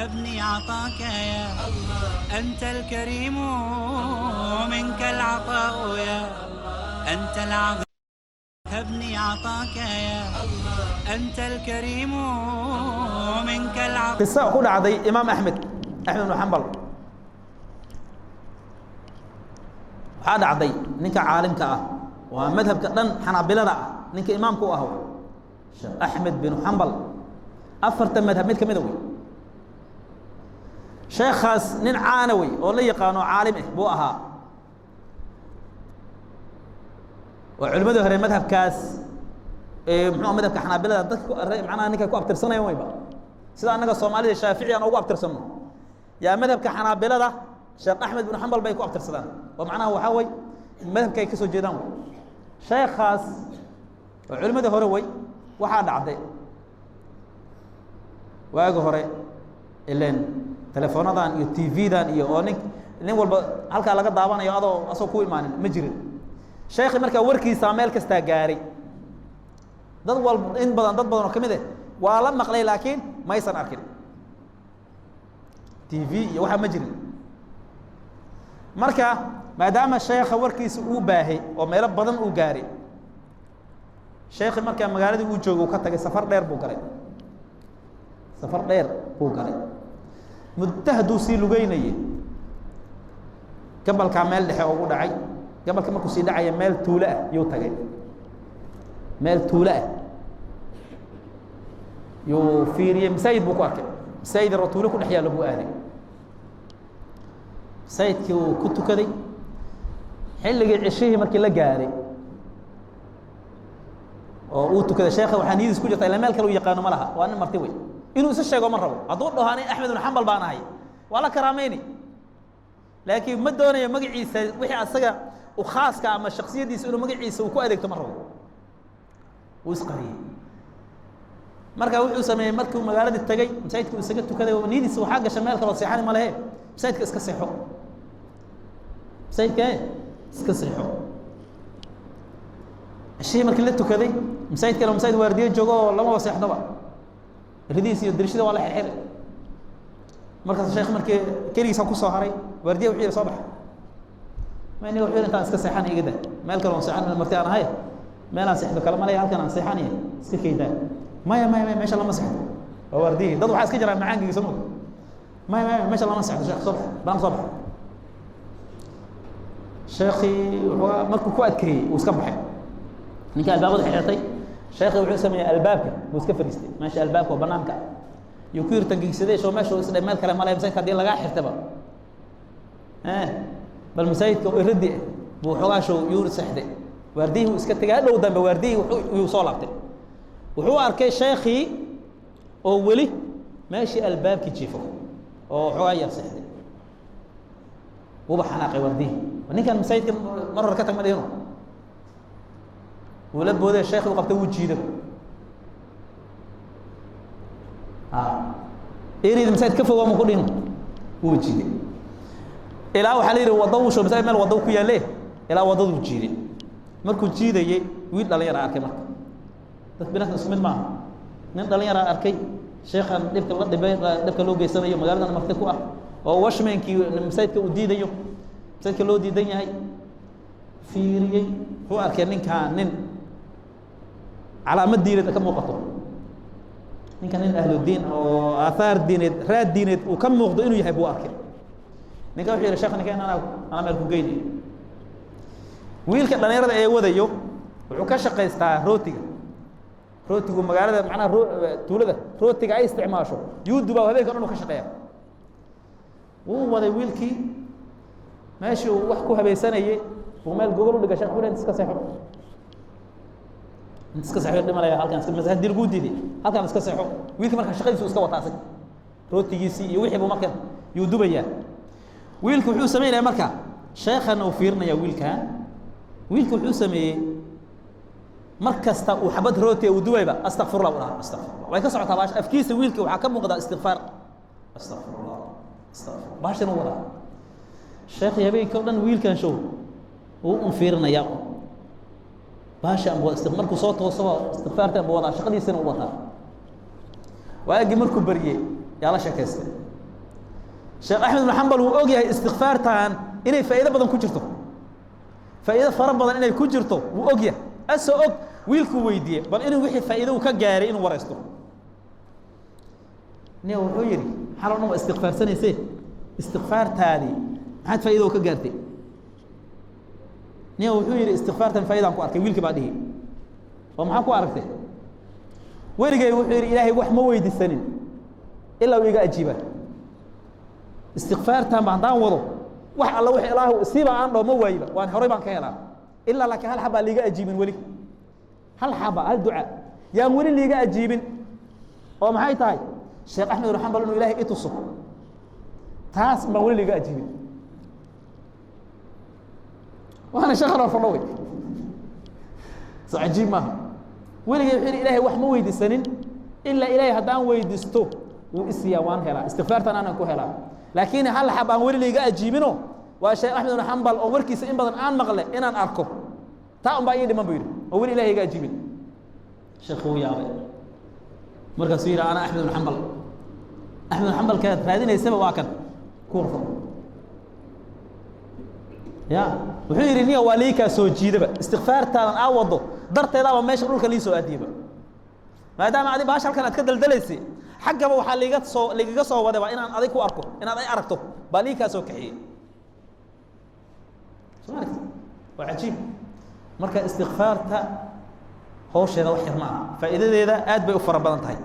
هبني عطاك يا الله، أنت الكريم منك العطاء يا أنت العظيم. هبني عطاك يا الله، أنت الكريم منك العطاء. Qisa ku dhacday Imaam Axmed, Axmed ibnu Xambal. Waxaa dhacday ninka caalimka ah, waa madhabka dhan Xanaabilada ah, ninka imaamka u ah Sheekh Axmed binu Xambal, afarta madhab mid ka mida wey. Sheekhaas nin caana wey oo la yaqaano, caalim ah buu ahaa. Waa culimadii hore madhabkaas, muxuu madhabka Xanaabilada dadka macnaha ninka ku abtirsanayan wayba sida annaga Soomaalida Shaafici aan ugu abtirsanno, yaa madhabka Xanaabilada Sheekh Axmed binu Xambal bay ku abtirsadaan, oo macnaha waxaa wey madhabka ay ka soo jeedaan wey. Sheekhaas oo culimadii hore wey. Waxaa dhacday waagi hore ilen teleefoonadan iyo TV-dan iyo oo nin walba halkaa laga daawanayo adoo asoo ku imaanin ma jirin. Sheekhi markaa warkiisaa meel kastaa gaaray, dad walba in badan, dad badan oo ka mid eh waa la maqlay, laakiin maysan arkin, TV iyo waxaa ma jirin. Marka maadaama sheekha warkiisa uu baahay oo meelo badan uu gaaray, sheekhi markaa magaaladii uu joogo uu ka tagay, safar dheer buu galay, safar dheer buu galay. Muddo hadduu sii lugeynayey, gabalkaa meel dhexe ugu dhacay. Gabalka markuu sii dhacaya meel tuulo ah yuu tagay, meel tuulo ah yuu fiiriyey, masaajid buu ku arkay, masaajid yaroo tuulo ku dhex yaallo buu aaday. Masaajidkii uu ku tukaday. Xilligii cishihii markii la gaaray oo uu tukaday, sheekha waxaa niyadiis ku jirta, ila meel kale u yaqaano ma laha, waa nin marti wey, inuu isu sheego ma rabo. Hadduu dhaho ani Axmed ibnu Xambal baan ahay, waa la karaamayni, laakiin ma doonayo magaciisa wixii asaga u khaaska ama shaksiyaddiisa inuu magaciisa uu ku adeegto ma rabo. Wuu isqariyey. Marka wuxuu sameeyey, markuu magaaladii tagay, masaajidka uu isaga tukaday, oo niyadiisa waxaa gasha meel kaloo seexani ma lehe, masaajidka iska seexo, masaajidka iska seexo. Cishihii markii la tukaday, masaajidkana masaajid waardiye joogo oo lamaba seexdoba, ridihiis iyo dirishada waa la xirxiray. Markaas sheekh markii keligiisa ku soo haray, waardiye wuxuu yihi: "Soo baxa." Ma iniga wuxuu yihi: "Intaan iska seexan iga dah, meel kale oon seexan marti aan ahay, meelaan seexdo kale malaya, halkan aan seexanaya, iska keydaa." "Maya, maya, maya, meesha lama seexdo." Waa waardiyihii, dad waxaa iska jiraa macaangiga soo mog. "Maya, maya, meesha lama seexdo, sheekh, soo bax banaan, soo bax." Sheekii wuxuu markuu ku adkeeyey uu iska baxay. Ninka albaabada xirtay. Sheekhi wuxuu sameeyey, albaabka buu iska fadhiistay, meesha albaabka oo banaanka yuu ku yirtangigsaday soo meesha isdhe meel kale malaya, masaajidka haddii lagaa xirtaba bal masaajidka oo iradi ah buu xoogaa show yuu seexday. Waardiyihii uu iska tegay. Hadhow dambe waardiyihii wuxuu yuu soo laabtay, wuxuu arkay sheekhii oo weli meeshii albaabkii jiifo oo xoogaa yar seexday. Wuuba xanaaqay waardiyihii: "Ninkan masaajidka mar hore ka tag ma dhihino?" Wuu la booday, sheekhi u qabtay, wuu jiidaba. Ereyda masaajid ka fogaa ma ku dhihino, wuu jiiday ilaa waxaa la yidhi waddo uu sho masaajid meel waddo ku yaalle, ilaa waddaduu jiiday. Markuu jiidayey, wiil dhalinyara arkay. Marka dadka binaadka isku mid maaha. Nin dhalinyaraa arkay sheekhan dhibka la dhibay, dhibka loo geysanayo, magaaladan marti ku ah, oo washmankii masaajidka uu diidayo, masaajidka loo diidan yahay. Fiiriyey, wuxuu arkay ninkaan nin calaamad diineed ka muuqato, ninkan nin ahludiin oo aathaar diineed, raad diineed uu ka muuqdo inuu yahay buu arkay. Ninka wuxuu yihi: "Sheekh, ninkan anaa meel ku geynaya." Wiilka dhalinyarada ee wadayo wuxuu ka shaqaystaa rootiga. Rootigu magaalada macnaha tuulada rootiga ay isticmaasho yuu dubaa, habeenka dhan uu ka shaqeeya. Wuu waday wiilkii, meeshii uu wax ku habaysanayey buu meel gogol u dhigay. Sheekh wuxuu: "Inta iska seexo, inta iska seexo, dhimalaya halkan iska masaajid hadii laguu diiday, halkan iska seexo." Wiilkii marka shaqadiisu iska wata, asag rootigiisii iyo wixii buu marka yuu dubayaa. Wiilku wuxuu sameynaya marka sheekhana uu fiirinaya wiilkan. Wiilku wuxuu sameeyey, mar kasta uu xabad rooti uu dubayba "Astaqfirullah" u dhaha, "Astaqfirullah" way ka socotaa baash afkiisa. Wiilka waxaa ka muuqda istikfaar, "Astaqfirullah, astaqfirullah" baashan uu wadaa. Sheekhi habeenkii o dhan wiilkan show wuu un fiirinaya baasha amba markuu soo toosaba istikfaarta amba wadaa, shaqadiisana u wataa. Waagii markuu baryey yaa la sheekaystay. Sheekh Axmed ibnu Xambal wuu og yahay istikfaartan inay faa'iido badan ku jirto, faa'iido fara badan inay ku jirto wuu og yahay. Asoo og wiilkuu weydiiyey bal inuu wixii faa'iido uu ka gaaray inuu waraysto. Nin wuxuu yidhi xaloo dhan waa istikfaarsanaysee, istikfaartaadii maxaad faa'iido ka gaartay? Nin wuxuu yidhi istikfaartan faa'idaan ku arkay. Wiilkii baa dhihi, oo maxaa ku aragtay? Weligay wuxuu yidhi Ilaahay wax ma weydiisanin ilaa uu iga ajiibaa. Istikfaartan ba haddaan wado wax alla wax Ilaahu siba aan dhaho ma waayiba, waan horay baan ka helaa, ilaa laakiin hal xabaa liiga ajiibin weli, hal xaba, hal duca yaan weli liiga ajiibin. Oo maxay tahay? Sheekh Axmed ibnu Xambal inuu Ilahay i tuso, taas baan weli liiga ajiibin. Waana sheekhan hor fadho wey, soo cajiib maaha? Weligay wuxuu yidhi Ilahay wax ma weydiisanin ilaa Ilahay haddaan weydiisto wuu isiiyaa, waan helaa, istikfaartan aanan ku helaa, laakiin hal xab aan weli liiga ajiibino waa Sheekh Axmed ibnu Xambal oo warkiisa in badan aan maqle inaan arko, taa un baa ii dhiman buu yidhi, oo weli Ilahay iga ajiibin. Sheekhu wuu yaabay, markaasuu yidhi ana Axmed ibnu Xambal, Axmed ibnu Xambalkaad raadinaysaba waa kan ku warfo. Ya wuxuu yidhi niya waa lii kaa soo jiidaba, istikfaartaadan aa wado darteedaaba meesha dhulka lii soo aadiyaba, maadaama adi baasha halkan aad ka daldalaysay, xaggaba waxaa liiga soo ligaga soo waday waa inaan adig ku arko, inaad ay aragto baa lii kaa soo kaxiyey. Soo aragti waa cajiib. Marka istikfaarta hawsheeda wax yar ma aha, faa'iidadeeda aad bay u fara badan tahay.